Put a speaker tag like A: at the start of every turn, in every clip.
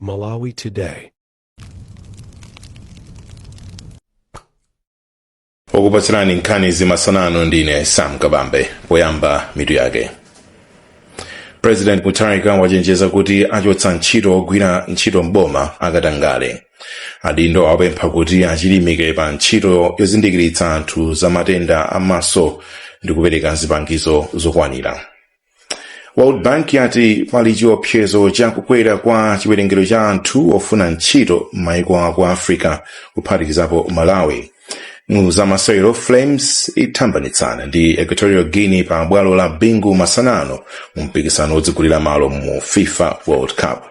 A: Malawi Today.
B: Okupatsirani nkhani zimasanano ndine Sam Kabambe. Poyamba, mitu yake. President Mutharika wachenjeza kuti achotsa ntchito ogwira ntchito mboma akatangale. Adindo awapempha kuti achilimike pa ntchito yozindikiritsa anthu za matenda amaso ndi kupereka zipangizo zokwanira. World Bank yati pali chiopsezo cha kukwera kwa chiwerengero cha anthu ofuna ntchito m'mayiko aku Africa, kuphatikizapo Malawi. Mu zamasewero, Flames ithambanitsana ndi Equatorial Guinea pa bwalo la Bingu masanano mu mpikisano wodzigulira malo mu FIFA World Cup.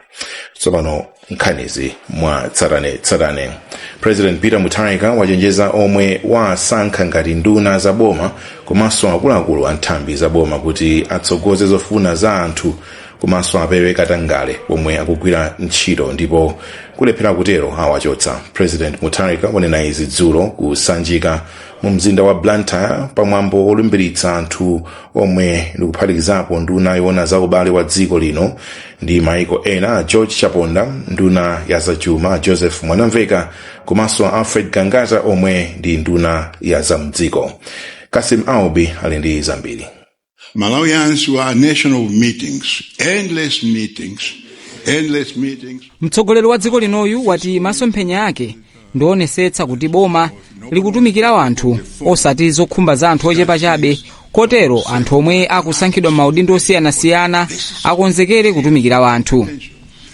B: Tsopano nkhanizi mwa tsatanetsatane. President Peter Mutharika wachenjeza omwe wasankha ngati nduna za boma komanso akuluakulu a nthambi za boma kuti atsogoze zofuna za anthu komanso apewe katangale pomwe akugwira ntchito, ndipo kulephera kutero awachotsa. President Mutharika wanena izi dzulo ku Sanjika mu mzinda wa Blantyre pamwambo olumbiritsa anthu omwe ndikuphatikizapo nduna yoona za ubale wa dziko lino ndi maiko ena George Chaponda, nduna ya zachuma Joseph Mwanamveka komanso Alfred Gangata omwe ndi nduna ya zamdziko. Kasim Aubi ali ndi zambiri.
C: Malawians were a nation of meetings, endless meetings, endless meetings.
D: Mtsogoleri wa dziko linoyu wati masomphenya ake ndionesetsa kuti boma likutumikira anthu, osati zokhumba za anthu ochepa chabe, kotero anthu omwe akusankhidwa maudindo osiyanasiyana akonzekere kutumikira anthu.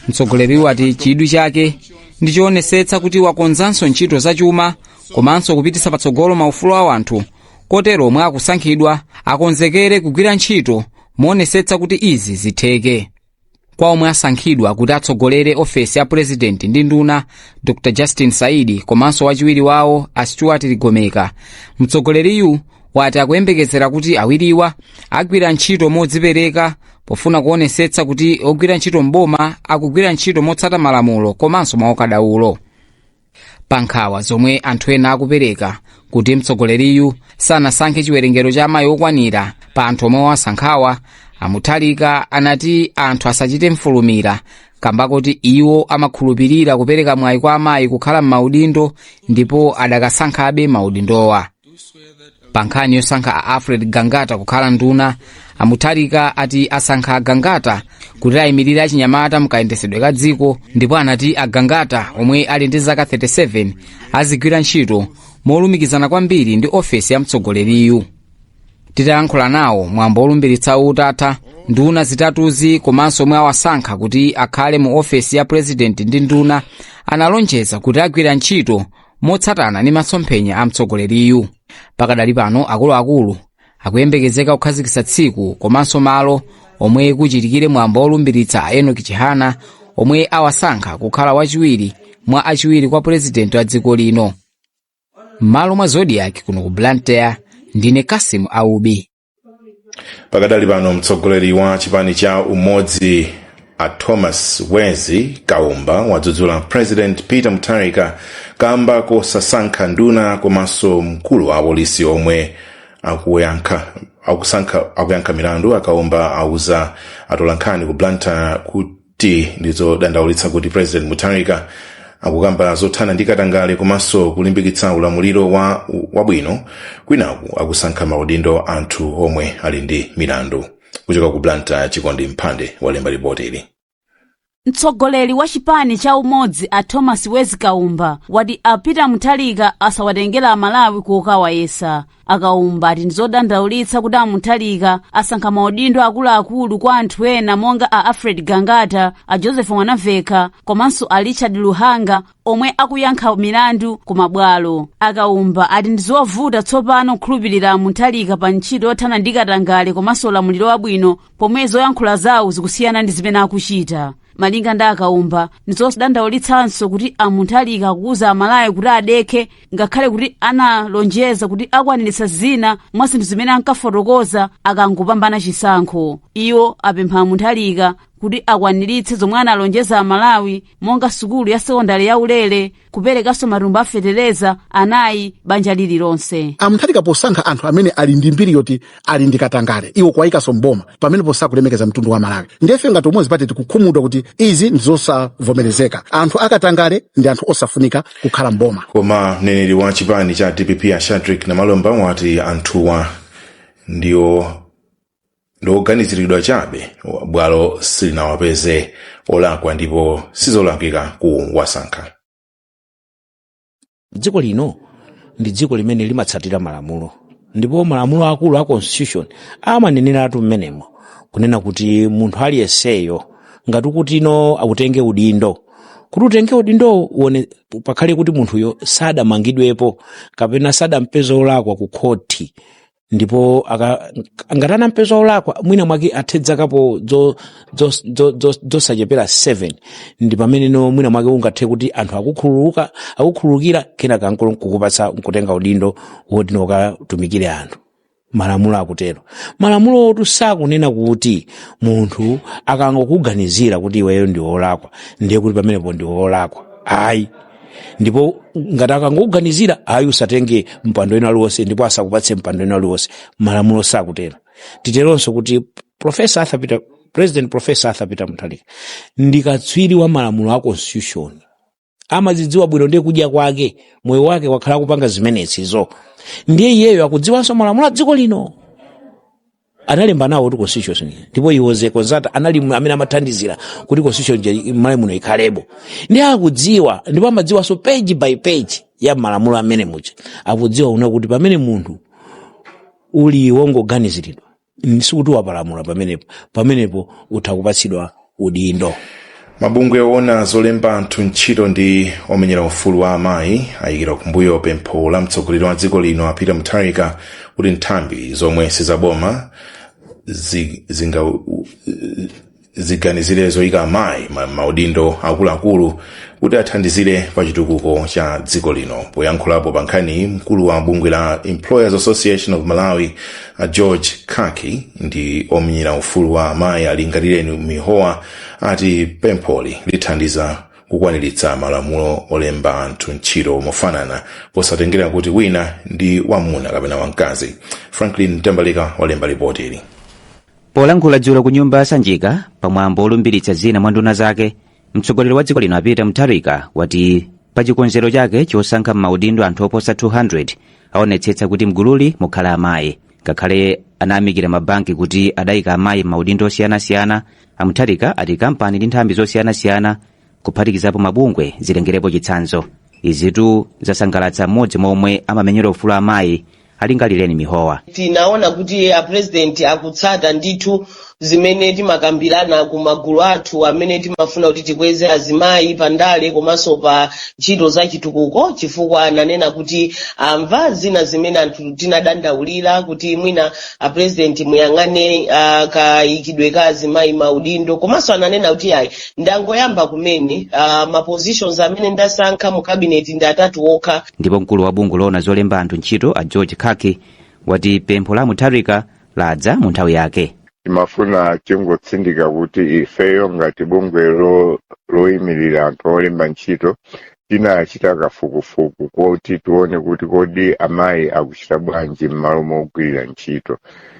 D: Mtsogoleriyu wati chidwi chake ndi chionesetsa kuti wakonzanso ntchito zachuma komanso kupititsa patsogolo maufulu a anthu, kotero omwe akusankhidwa akonzekere kugwira ntchito monesetsa kuti izi zitheke. Kwa omwe asankhidwa kuti atsogolere ofesi ya purezidenti ndi nduna Dr Justin Saidi komanso wachiwiri wawo a Stuart Ligomeka, mtsogoleriyu wati akuyembekezera kuti awiriwa agwira ntchito modzipereka pofuna kuonesetsa kuti ogwira ntchito mboma akugwira ntchito motsata malamulo komanso mwaukadaulo. Pa nkhawa zomwe anthu ena akupereka kuti mtsogoleriyu sanasankhe chiwerengero cha amayi okwanira pa anthu omwe wasankhawa, a Mutharika anati anthu asachite mfulumira kamba kuti iwo amakhulupirira kupereka mwayi kwa amayi kukhala m'maudindo ndipo adakasankhabe maudindowa. Pa nkhani yosankha a Alfred Gangata kukhala nduna, a Mutharika ati asankha a Gangata kuti ayimirire achinyamata mkayendesedwe ka dziko, ndipo anati a Gangata omwe ali ndi zaka 37 azigwira ntchito molumikizana kwambiri ndi ofesi ya mtsogoleriyu. Titayankhula nawo mwambo wolumbiritsa utatha, nduna zitatuzi komanso omwe awasankha kuti akhale mu ofesi ya purezidenti ndi nduna analonjeza kuti agwira ntchito motsatana ndi masomphenya a mtsogoleriyu. Pakadali pano akuluakulu akuyembekezeka kukhazikitsa tsiku komanso malo omwe kuchitikire mwambo wolumbiritsa a Enoch Chihana omwe awasankha kukhala wachiwiri mwa achiwiri kwa purezidenti wa dziko lino. M'malo mwa Zodiak kuno ku Blantyre, ndine Kasim Aubi.
B: Pakadali pano mtsogoleri wa chipani cha Umodzi a Thomas Wezi Kaumba wadzudzula President Peter Mutharika kamba kosasankha nduna komanso mkulu wa apolisi omwe akuyankha milandu. Akaumba auza atolankhani ku Blantyre kuti ndizodandaulitsa kuti President Mutharika akukamba zothana ndi katangale komanso kulimbikitsa ulamuliro wabwino, kwinaku akusankha maudindo anthu omwe ali ndi milandu. Kuchoka ku Blantyre, Chikondi Mphande walemba ripoti ili.
E: Mtsogoleri wa chipani cha Umodzi a Thomas Wezi Kaumba wati a Peter Mutharika asawatengera Amalawi kokawayesa. Akaumba ati ndizodandaulitsa kuti a Mutharika asankha maudindo akuluakulu kwa anthu ena monga a Alfred Gangata, a Joseph Mwanamveka komanso a Richard Luhanga omwe akuyankha milandu ku mabwalo. Akaumba ati ndizovuta tsopano kukhulupirira Mutharika pa ntchito yothana ndi katangale komanso ulamuliro wabwino pomwe zoyankhula zawo zikusiyana ndi zimene akuchita. Malinga ndi Akaumba, ndizodandaulitsanso kuti a Mutharika akuwuza Amalawi kuti adekhe ngakhale kuti analonjeza kuti akwaniritsa zina mwa zinthu zimene ankafotokoza akangopambana chisankho. Iwo apempha a Mutharika Kuti akwaniritse zomwe analonjeza Amalawi, monga sukulu ya sekondari yaulere, kuperekanso matumba afetereza 4 banja lililonse.
A: A Mutharika posankha anthu amene ali ndi mbiri yoti ali ndi katangale, iwo kuwayikanso mboma, pamene posakulemekeza mtundu wa Malawi. Ndefe ngati Umodzi Party tikukhumudwa kuti izi ndizosavomerezeka. Anthu akatangale ndi anthu osafunika kukhala mboma.
B: Koma mneneri wa chipani cha DPP a Shadrick Namalomba wati anthuwa ndiwo ndioganiziridwa chabe, bwalo silinawapeze olakwa ndipo sizolakwika kuwasankha.
F: Dziko lino ndi dziko limene limatsatira malamulo, ndipo malamulo akulu a constitution amaneneratu mmenemo kunena kuti munthu aliyenseyo, ngati kuti ino utenge udindo, kuti utenge udindo uone pakhale kuti munthuyo sadamangidwepo kapena sadampeza olakwa ku khoti. Ndipo ngati anampeza olakwa, mwina mwake athedzakapo zosachepera 7, ndi pameneno mwina mwake ungathe kuti anthu akukhululukira, kenaka nkukupatsa nkutenga udindo woti ukatumikire anthu. Malamulo akutero. Malamulo otu sakunena kuti munthu akangokuganizira kuti iweyo ndi wolakwa, ndiye kuti pamenepo ndi wolakwa, ayi. Ndipo ngati akangokuganizira, ayi, usatenge mpando wina aliwonse ndipo asakupatse mpando wina aliwonse. Malamulo sakutero. Titeronso kuti Professor Arthur Peter, President Professor Arthur Peter Mutharika ndi katswiri wa malamulo a constitution, amazidziwa bwino, ndiye kudya kwake, moyo wake wakhala kupanga zimenezizo. Ndiye iyeyo akudziwanso malamulo a dziko lino, analemba nawo kuti constitution, ndipo he was a consultant, anali amene amathandizira kuti constitution m'malo muno ikhalebo. Ndiye akudziwa, ndipo amadziwanso page by page ya malamulo amene muja. Akudziwa una kuti pamene munthu uli wongoganiziridwa, sikuti wapalamula pamenepo, pamenepo utha kupatsidwa udindo.
B: Mabungwe owona zolemba anthu ntchito ndi omenyera ufulu wa amayi ayikira kumbuyo pempho la mtsogoleri wa dziko lino a Peter Mutharika kuti nthambi zomwe sizaboma ziganizire zoyika amayi maudindo akuluakulu kuti athandizire pa chitukuko cha dziko lino. Poyankhulapo pa nkhaniyi, mkulu wa bungwe la Employers Association of Malawi a George Kaki ndi omenyera ufulu wa amayi Alingalireni Mihowa ati pempholi lithandiza kukwaniritsa malamulo olemba anthu ntchito mofanana, posatengera kuti wina ndi wamuna kapena wamkazi. Franklin Mtambalika walemba ripoti ili.
G: Polankhula dzulo ku nyumba ya Sanjika pamwambo olumbiritsa zina mwa nduna zake, mtsogoleri wa dziko lino a Peter Mutharika wati pa chikonzero chake chosankha m'maudindo anthu oposa 200, aonetsetsa kuti mgululi mukhala amayi. Ngakhale anayamikira mabanki kuti adayika amayi m'maudindo osiyanasiyana, a Mutharika ati kampani ndi nthambi zosiyanasiyana, kuphatikizapo mabungwe, zitengerepo chitsanzo. Izitu zasangalatsa mmodzi momwe amamenyera ufulu amayi, Alingalireni Mihowa.
H: Tinaona kuti a President akutsata ndithu zimene timakambirana ku magulu athu amene timafuna kuti tikweze azimayi pa ndale komanso pa ntchito za chitukuko, chifukwa ananena kuti amva zina zimene anthu tinadandaulira kuti mwina a President muyang'ane kayikidwe ka azimayi maudindo. Komanso ananena kuti ayi, ndangoyamba kumene, ma positions amene ndasankha mu cabinet ndi atatu okha.
G: Ndipo mkulu wa bungwe loona zolemba anthu ntchito a George Khaki wati pempho la Mutharika ladza mu nthawi yake.
I: Timafuna tingotsindika kuti ifeyo ngati bungwe loyimirira anthu olemba ntchito tinachita kafukufuku kuti tione kuti kodi amayi akuchita bwanji m'malo mogwirira ntchito,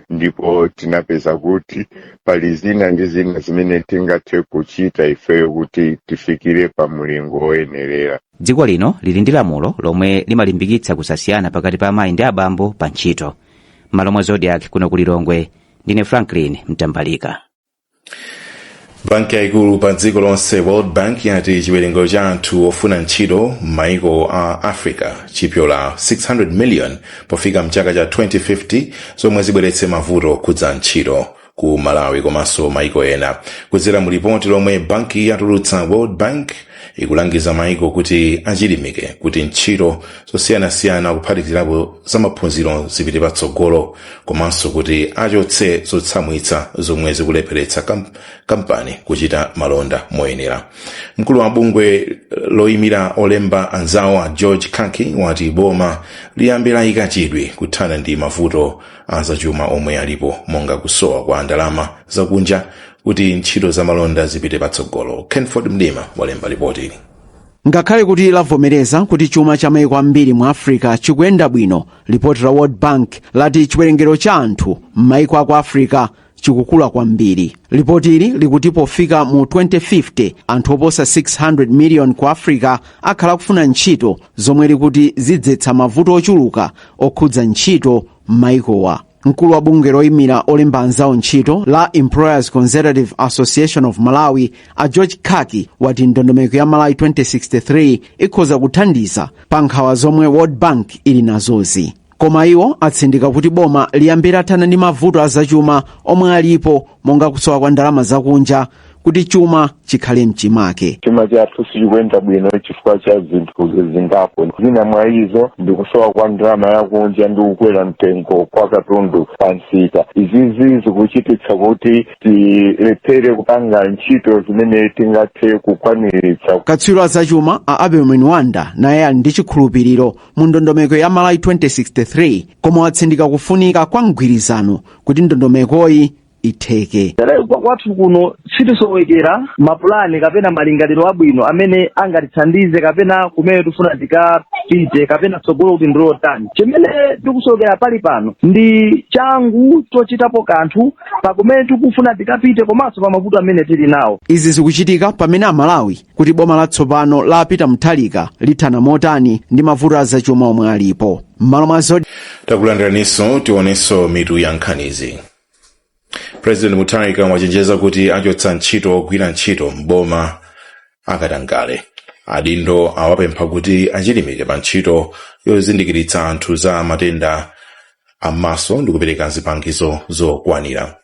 I: ndipo tinapeza kuti pali zina ndi zina zimene tingathe kuchita ifeyo kuti tifikire pa mulingo woyenerera.
G: Dziko lino lili ndi lamulo lomwe limalimbikitsa kusasiyana pakati pa amayi ndi abambo pa ntchito. M'malo mwa Zodiak kuno ku Lilongwe, ndine Franklin Mtambalika.
B: Banki yayikulu pa dziko lonse, World Bank, yati chiwerengero cha anthu ofuna ntchito m'maiko a Africa chipyola 600 million pofika mchaka cha 2050, zomwe zibweretse mavuto okhudza ntchito ku Malawi komanso maiko ena. Kudzera mu ripoti lomwe banki yatulutsa, World Bank ikulangiza maiko kuti achilimike kuti ntchito zosiyanasiyana, kuphatikizirapo zamaphunziro, zipite patsogolo, komanso kuti achotse zotsamwitsa zomwe zikulepheretsa kampani kuchita malonda moyenera. Mkulu wa bungwe loyimira olemba anzawo a George Kaki wati boma liyambe layika chidwi kuthana ndi mavuto azachuma omwe alipo, monga kusowa kwa ndalama zakunja. Kuti ntchito zamalonda zipite patsogolo. Kenford Mdima walemba ripoti ili.
J: Ngakhale kuti lavomereza kuti chuma cha maiko ambiri mu Africa chikuyenda bwino, lipoti la World Bank lati chiwerengero cha anthu m'maiko aku Africa chikukula kwambiri. Lipoti ili likuti pofika mu 2050, anthu oposa 600 million ku Africa akhala akufuna ntchito, zomwe likuti zidzetsa mavuto ochuluka okhudza ntchito m'maikowa. Mkulu wa bungwe loyimira olemba anzawo ntchito la Employers Consultative Association of Malawi, a George Khaki, wati ndondomeko ya Malawi 2063 ikhoza kuthandiza pa nkhawa zomwe World Bank ili nazozi. Koma iwo atsindika kuti boma liyambe lathana ndi mavuto azachuma omwe alipo, monga kusowa kwa ndalama zakunja, kuti chuma chikhale mchimake.
I: Chuma chathu sichikuyenda bwino chifukwa cha zinthu zingapo. Zina mwa izo ndi kusowa kwa ndalama yakunja ndi kukwera mtengo kwa katundu pa msika. Izizi zikuchititsa kuti tilephere kupanga ntchito zimene tingathe kukwaniritsa.
J: Katswiri wa zachuma a Abel Mwinwanda naye ali ndi chikhulupiriro mu ndondomeko ya Malawi 2063, koma watsindika kufunika kwa mgwirizano kuti ndondomekoyi itheke.
K: Kwathu kuno sitisowekera mapulani kapena malingaliro abwino amene angatithandize kapena kumene tifuna tikapite kapena tsogolo kuti ndilotani. Chimene tikusowekera pali pano ndi changu chochitapo kanthu pakumene tikufuna tikapite komanso pa mavuto amene tili nawo.
J: Izi zikuchitika pamene Amalawi kuti boma latsopano la Peter Mutharika lithana motani ndi mavuto azachuma omwe alipo. M'malo mwa Zodi
B: Takulandiraninso. Tionenso mitu ya nkhanizi. President Mutharika wachenjeza kuti achotsa ntchito ogwira ntchito mboma akatangale. Adindo awapempha kuti achilimike pa ntchito yozindikiritsa anthu za matenda am'maso ndi kupereka zipangizo zokwanira.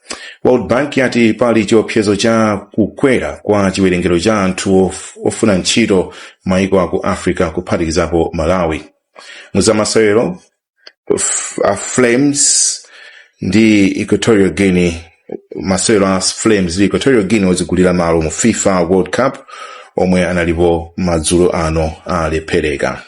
B: World Bank yati pali chiopsezo cha kukwera kwa chiwerengero cha anthu ofuna ntchito maiko aku Africa, kuphatikizapo Malawi. Muzamasewero, a Flames ndi Equatorial Guinea, masewero a Flames ndi Equatorial Guinea ozigulira malo mu FIFA World Cup omwe analipo madzulo ano alephereka.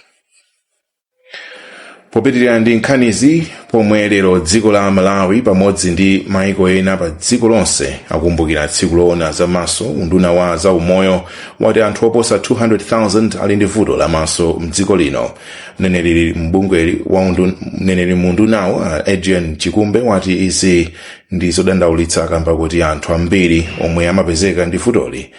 B: Popitirira ndi nkhanizi, pomwe lero dziko la Malawi pamodzi ndi maiko ena pa dziko lonse akumbukira tsiku loona zamaso, unduna wa zaumoyo wati anthu oposa 200,000 ali ndi vuto lamaso mdziko lino. Mneneri mbungwe wa mneneri mu undunawo, Adrian Chikumbe, wati izi ndi zodandaulitsa kamba kuti anthu ambiri omwe amapezeka ndi vutoli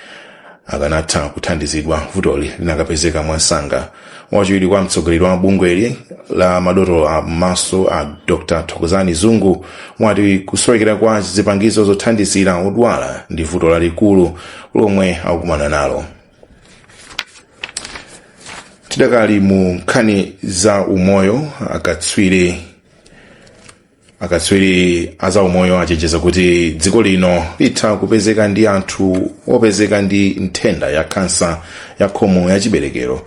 B: akanatha kuthandizidwa vutoli linakapezeka mwansanga. Wachiwiri kwa mtsogoleri wa bungweli la madotolo a maso, a Dr Thokozani Zungu, wati kusowekera kwa zipangizo zothandizira odwala ndi vuto lalikulu lomwe akukumana nalo. Tidakali mu nkhani za umoyo, akatswiri azaumoyo achenjeza kuti dziko lino litha kupezeka ndi anthu opezeka ndi nthenda ya khansa ya khomo ya chiberekero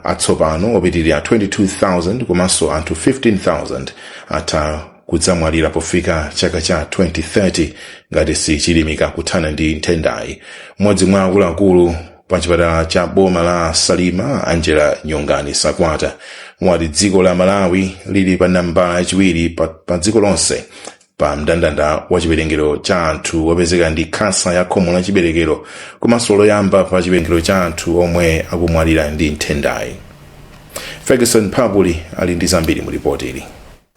B: atsopano opitirira 22,000, komanso anthu 15,000 atha kudzamwalira pofika chaka cha 2030 ngati sichilimika kuthana ndi nthendayi. Mmodzi mwa akuluakulu pa chipatala cha boma la Salima, Angela Nyongani Sakwata, wati dziko la Malawi lili pa nambala yachiwiri pa dziko lonse pa mndandanda wa chiwerengero cha anthu opezeka ndi khansa ya khomo la chiberekero, komanso loyamba pa chiwerengero cha anthu omwe akumwalira ndi nthendayi. Ferguson Pabuli ali ndi zambiri mu ripoti ili.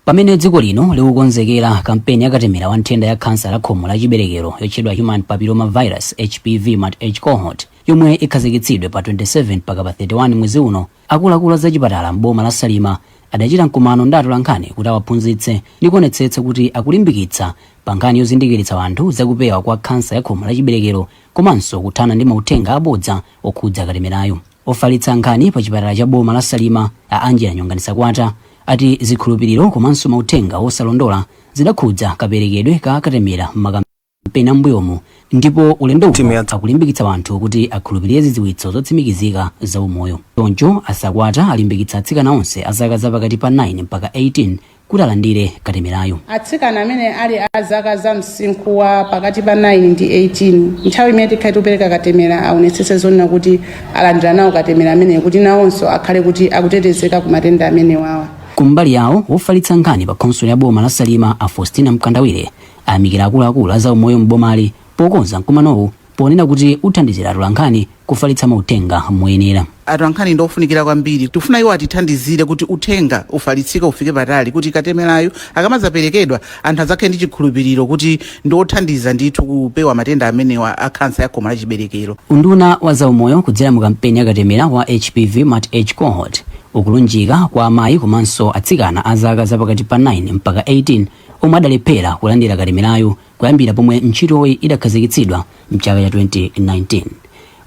L: Pamene dziko lino likukonzekera kampeni yakatemera wa nthenda ya khansa la khomo la chiberekero yotchedwa Human Papilloma Virus, HPV Multi-Age Cohort, yomwe ikhazikitsidwe pa 27 mpaka pa 31 mwezi uno, akuluakulu a zachipatala m'boma la Salima adachita mkumano ndi atolankhani kuti awaphunzitse ndi kuonetsetsa kuti akulimbikitsa pa nkhani yozindikiritsa anthu zakupewa kwa khansa ya khomo la chiberekero komanso kuthana ndi mauthenga abodza okhudza katemerayo. Ofalitsa nkhani pa chipatala cha boma la Salima, a Angela Nyongani Sakwata, ati zikhulupiriro komanso mauthenga osalondola zidakhudza kaperekedwe ka katemera m'makampeni ambuyomu, ndipo ulendo uno akulimbikitsa anthu kuti akhulupirire zidziwitso zotsimikizika za umoyo. Choncho aSakwata alimbikitsa atsikana onse a zaka zapakati pa 9 mpaka 18 kuti alandire katemerayo.
M: Atsikana amene ali a zaka za msinkhu wa pakati pa 9 ndi 18, nthawi imene tikhale tikupereka katemera, aonetsetse zonena kuti alandira nawo katemera ameneyo, kuti nawonso akhale kuti akutetezeka ku matenda amenewawa.
L: Kumbali yawo, wofalitsa nkhani pa khonsolo ya boma la Salima, a Faustina Mkandawire, ayamikira akuluakulu a zaumoyo m'bomali. Pokonza mkumanowu, ponena kuti uthandizira atolankhani kufalitsa mauthenga moyenera.
N: Atolankhani ndi ofunikira kwambiri. Tifuna iwo atithandizire kuti uthenga ufalitsike, ufike patali, kuti katemerayo akamazaperekedwa anthu adzakhale ndi chikhulupiriro kuti ndi othandiza ndithu kupewa matenda amenewa a khansa ya khomo la chiberekero.
L: Unduna wa zaumoyo, kudzera mu kampeni yakatemera wa HPV Mat-H Cohort, ukulunjika kwa amayi komanso atsikana a zaka zapakati pa 9 mpaka 18 omwe adalephera kulandira katemerayo kuyambira pomwe ntchitoyi idakhazikitsidwa mchaka cha 2019.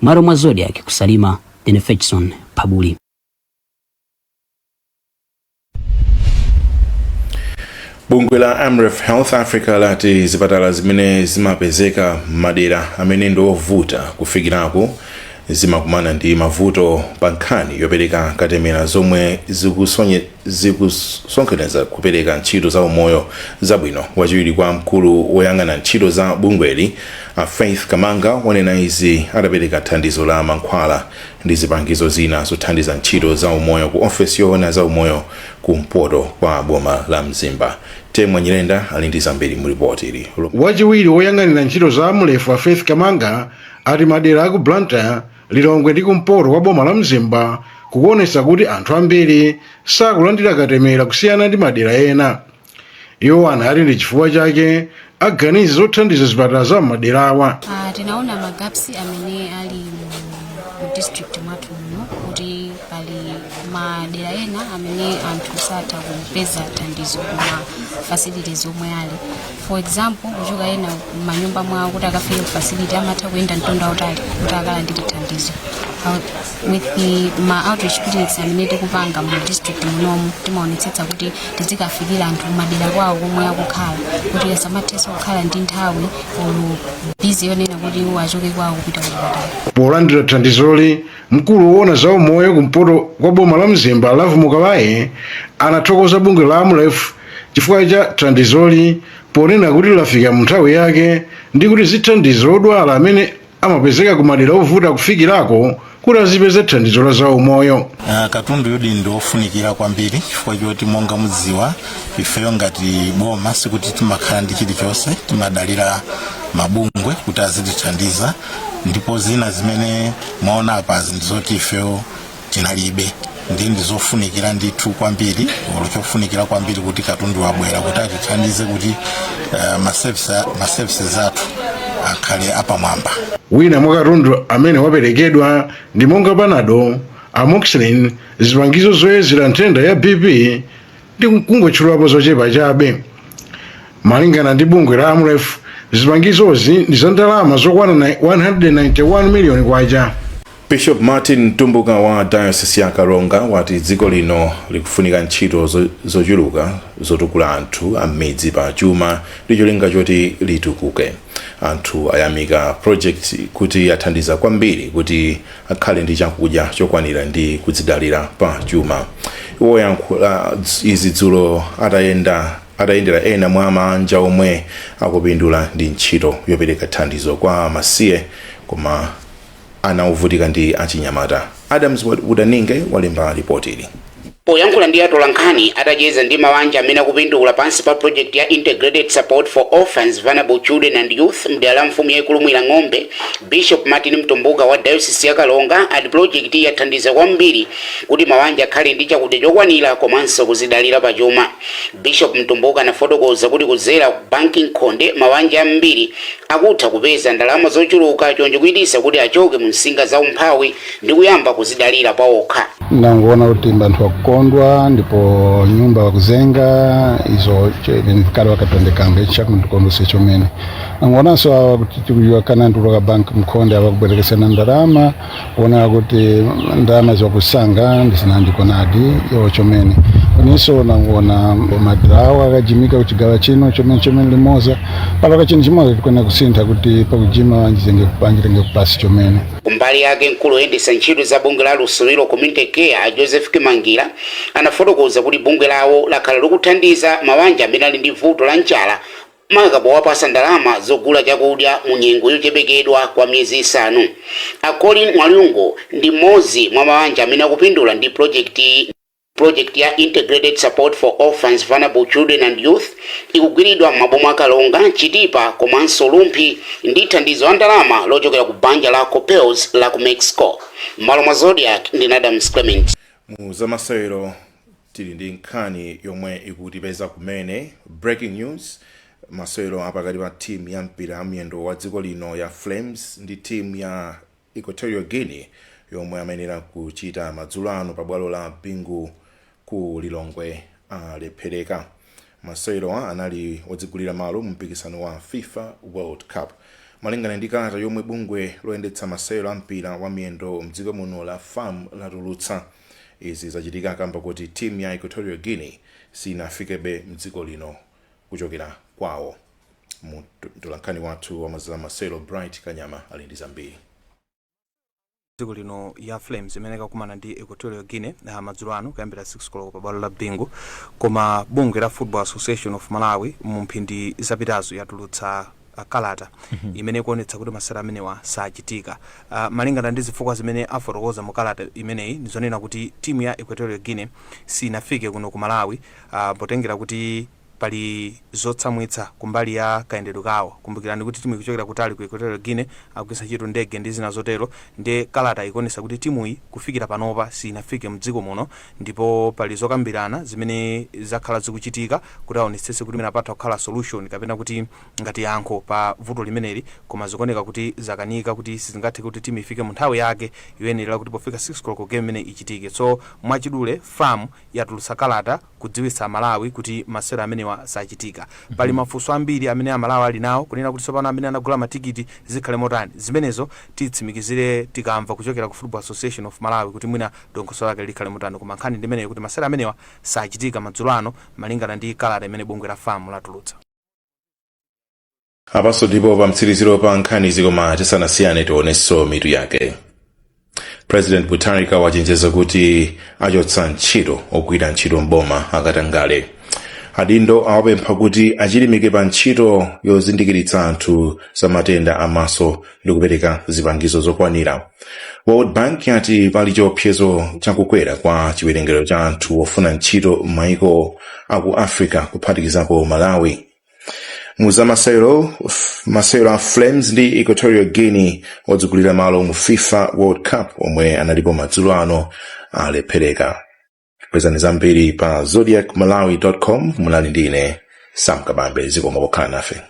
L: Mwalo mwa Zodiak, kusalima, ndine Fetchson Phabuli.
B: Bungwe la Amref Health Africa lati zipatala zimene zimapezeka m'madera amene ndi ovuta kufikirako zimakumana ndi mavuto pa nkhani yopereka katemera, zomwe zikusokoneza kupereka ntchito za umoyo zabwino. Wachiwiri kwa mkulu woyang'ana ntchito za bungweli, a Faith Kamanga, wanena izi atapereka thandizo la mankhwala ndi zipangizo zina zothandiza ntchito za umoyo ku ofesi yoona za umoyo kumpoto kwa boma la Mzimba. Temwa Nyirenda ali ndi zambiri mu ripoti ili.
O: Wachiwiri woyang'anira ntchito za Amref, a Faith Kamanga, ati madera aku Blantyre, Lilongwe ndi kumpoto kwa boma la Mzimba kukuonetsa kuti anthu ambiri sakulandira katemera kusiyana ndi madera ena. Iwo anati ndi chifukwa chake aganiza zothandiza zipatala za m'maderawa.
P: Tinaona ma gaps amene ali mu district mwathu muno, kuti pali madera ena amene anthu satha kupeza thandizo kuma facilities omwe ali. For example, kuchoka ena manyumba mwawo kuti akafike ku facility amatha kuyenda mtunda wautali kuti akalandire thandizo. With the ma outreach clinics amene tikupanga mu district munomu, timaonetsetsa kuti tizikafikira anthu kumadera kwawo komwe akukhala, kuti asamathenso kukhala ndi nthawi olo busy yonena kuti iwo achoke kwawo kupita kuchipatala.
O: Polandira thandizoli, mkulu woona za umoyo kumpoto kwa boma la Mzimba, Lavu Mukalaye, anathokoza bungwe la Amref chifukwa cha thandizoli, ponena kuti lafika mu nthawi yake ndi kuti zithandiza odwala amene amapezeka ku madera ovuta kufikirako kuti azipeza thandizo la zaumoyo.
Q: Katundu yudi ndi ofunikira kwambiri chifukwa choti, monga mudziwa, ifeyo ngati boma sikuti timakhala ndi chilichonse, timadalira mabungwe kuti azitithandiza, ndipo zina zimene mwaona apazi ndizoti ifeyo tinalibe, ndizofunikira ndithu kwambiri, olo chofunikira kwambiri kuti katundu wabwera kuti atithandize kuti ma services athu akhale apamwamba.
O: Wina mwa katundu amene waperekedwa ndi monga Panado, amoxicillin, zipangizo zoyezera nthenda ya BP ndi kungotchulapo zochepa chabe. Malingana ndi bungwe la Amref, zipangizozi ndi za ndalama zokwana 191 miliyoni kwacha.
B: Bishop Martin Mtumbuka wa Diocese ya Karonga wati dziko lino likufunika ntchito zochuluka zotukula anthu a m'midzi pa chuma ndi cholinga choti litukuke. Anthu ayamika project kuti yathandiza kwambiri kuti akhale ndi chakudya chokwanira ndi kudzidalira pa chuma. Iwo yankhula izi dzulo atayendera ena mwa mabanja omwe akupindula ndi ntchito yopereka thandizo kwa masiye koma ana ovutika ndi achinyamata. Adams Udaninge walemba ripoti ili.
R: Poyankhula ndi atolankhani atacheza ndi mabanja amene akupindula pansi pa project ya Integrated Support for Orphans, Vulnerable Children and Youth mdera la mfumu yaikulu Mwilang'ombe, Bishop Martin Mtumbuka wa Diocese ya Karonga ati project yathandiza kwambiri kuti mabanja akhale ndi chakudya chokwanira komanso kuzidalira pachuma. Bishop Mtumbuka anafotokoza kuti kudzera banki Nkhonde, mabanja ambiri akutha kupeza ndalama zochuluka, choncho kuchititsa kuti achoke mu msinga za umphawi ndi kuyamba kuzidalira pawokha.
S: Ndangoona kuti banthu wakukondwa ndipo nyumba wakuzenga izo kale wakatondekanga, ichi chakundikondwesa chomene. Nangoonanso awa kuti tikujiwa kana ndikuloka banki Mkhonde, awa kubwerekesana ndalama, kuona kuti ndalama zakusanga ndizinandikonadi iwo chomene. Uninso nangoona madrawo akajimika kuchigawa chino chomene chomene limoza paloka chinthu chimodzi tikona kusintha kuti pakujima anjitenge kupasi chomene.
R: Kumbali yake, mkulu woyendetsa ntchito za bungwe la Lusuliro Community Care, a Joseph Kimangira, anafotokoza kuti bungwe lawo lakhala likuthandiza mabanja amene ali ndi vuto la njala, maka powapasa ndalama zogula chakudya mu nyengo yochepekedwa kwa miyezi 5. A Colin Mwalungu ndi mmodzi mwa mabanja amene akupindula ndi project. Project ya Integrated Support for Orphans, Vulnerable Children and Youth ikugwiridwa m'maboma a Karonga, Chitipa komanso Rumphi ndi thandizo la ndalama lochokera ku banja la Coppels la ku Mexico. M'malo mwa Zodiak, ndine Adams Clement.
B: Mu zamasewero tili ndi nkhani yomwe ikutipeza kumene, breaking news: masewero apakati pa timu ya mpira ya miyendo wa dziko lino ya Flames ndi timu ya Equatorial Guinea yomwe amayenera kuchita madzulo ano pa bwalo la Bingu ku Lilongwe alephereka. Masewerowa anali odzigulira malo mu mpikisano wa FIFA World Cup. Malingana ndi kalata yomwe bungwe loyendetsa masewero a mpira wa miyendo mdziko muno la FAM latulutsa, izi zachitika kamba kuti timu ya Equatorial Guinea sinafikebe mdziko lino kuchokera kwawo. Mtolankhani wathu wa masewero Bright Kanyama ali ndi zambiri.
T: Dziko lino ya Flames imene ikakumana ndi Equatorial Guinea madzulo ano kuyambira 6 koloko pa bwalo la Bingu, koma bungwe la Football Association of Malawi mu mphindi zapitazo yatulutsa kalata imene ikuonetsa kuti masewera amenewa sachitika. Malingana ndi zifukwa zimene afotokoza mu kalata imeneyi, ndizonena kuti timu ya Equatorial Guinea sinafike kuno ku Malawi potengera kuti pali zotsamwitsa kumbali ya kayendedwe kawo. Kumbukirani kuti timu ikuchokera kutali ku Equatorial Guinea, akugwiritsa ntchito ndege ndi zina zotero, ndi kalata ikuonetsa kuti timuyi kufikira panopa sinafike mdziko muno, ndipo pali zokambirana zimene zakhala zikuchitika kuti aonetsetse kuti mwina patha kukhala solution kapena kuti ngati yankho pa vuto limeneli, koma zikuoneka kuti zakanika, kuti sizingathe kuti timu ifike mu nthawi yake yoyenera kuti pofika 6 koloko game imene ichitike. So mwachidule, FAM yatulutsa kalata kudziwitsa Amalawi kuti masewero amenewa sachitika. Pali mafunso ambiri amene Amalawi ali nawo kunena kuti tsopano amene anagula matikiti zikhale motani. Zimenezo titsimikizire tikamva kuchokera ku Football Association of Malawi kuti mwina dongosolo lake likhale motani, koma nkhani ndimeneyo, kuti masewero amenewa sachitika madzulo ano malingana ndi kalata imene bungwe la FAM latulutsa.
B: Apanso ndipo pa mtsiriziro pa nkhani, koma tisanasiyane tionenso mitu yake. President Mutharika wachenjeza kuti achotsa ntchito ogwira ntchito mboma akatangale. Adindo awapempha kuti achilimike pa ntchito yozindikiritsa anthu za matenda amaso ndi kupereka zipangizo zokwanira. World Bank yati pali chiopsezo chakukwera kwa chiwerengero cha anthu ofuna ntchito m'mayiko aku Africa, kuphatikizapo Malawi. Muzamasewero, masewero a Flames ndi Equatorial Guinea odzigulira malo mu FIFA World Cup omwe analipo madzulo ano alephereka. Pezani zambiri pa zodiakmalawi.com. Munali ndi ine Sam Kabambe. Zikomo pokhala nafe.